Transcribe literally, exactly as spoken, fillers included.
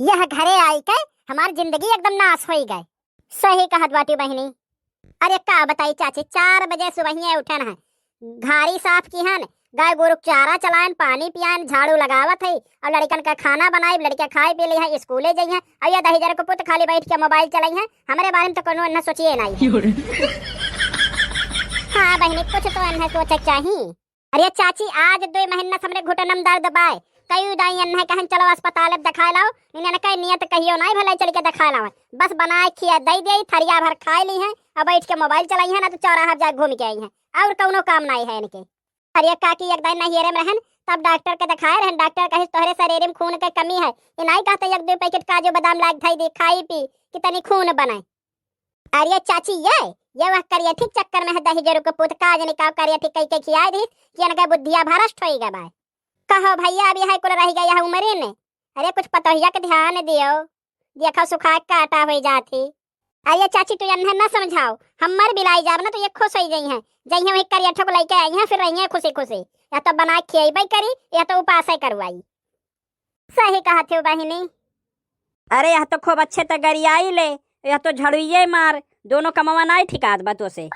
यह घरे आई के हमार जिंदगी एकदम नाश होई गए। सही कहत बाटी बहिनी। अरे का बताई चाची, चार बजे सुबहिये उठन है, घारी साफ किहन, गाय गोरु के चारा चलायन, पानी पियायन, झाड़ू लगावत है, और लड़िकन का खाना बनाई, लड़िका खाए पी लिहैं, स्कूले जइहैं, और ये दहिजर के पुत खाली बैठ के मोबाइल चलइहैं। हमरे बारे में तो कोनो एन्हा सोचिए नाई। हाँ बहिनी, कुछ तो एन्हा सोचे के चाही। अरे चाची, आज दुइ महीना से हमरे घुटनम दर्द बाय। कई दाई एन्हे कहन चलो अस्पताल अब देखाए लाओ, इन्हें कहे नियत कहियो नाई भलाई चल के देखाए लाओ। बस बनाए खिया दई दे, थरिया भर खाए लिहैं, अब बैठ के मोबाइल चलाइहैं, ना तो चौराहा जाए घूम के आइहैं, और कौनो काम नाई है इनके। अरे काकी, एक दाई नहियरे में रहन, तब डॉक्टर के देखाए रहन, डॉक्टर कहे तोहरे शरीर में खून के कमी है, इनाई कहते एक दो पैकेट काजू बादाम लाग धई दी, खाई पी कि तनी खून बनाए। अरे चाची, ये, ये वह करियठी के चक्कर में है, दहिजरू के पूत का जनी का करियठी कई के खियाए दी कि इनके बुद्धिया भ्रष्ट होई गए बाय। कहो भैया, अभी है कुल रह गया है उम्र में। अरे कुछ पतोहिया के ध्यान दियो, देखो सुखा के काटा होई जात ही। अरे चाची, तू इन्हें ना समझाओ, हम मर बिलाई जाब ना तो ये खुश होई जइहैं, जइहैं वही करियठो को लेके आइहैं, फिर रहिहैं खुशी खुशी। या तो बना के खियेबे करी, या तो उपासे करवाई। सही कहत हो बहिनी। अरे यह तो खूब अच्छे ते गरियाई ले, यह तो झड़ुइये मार, दोनों कमवा नाई ठिकात बा तोसे।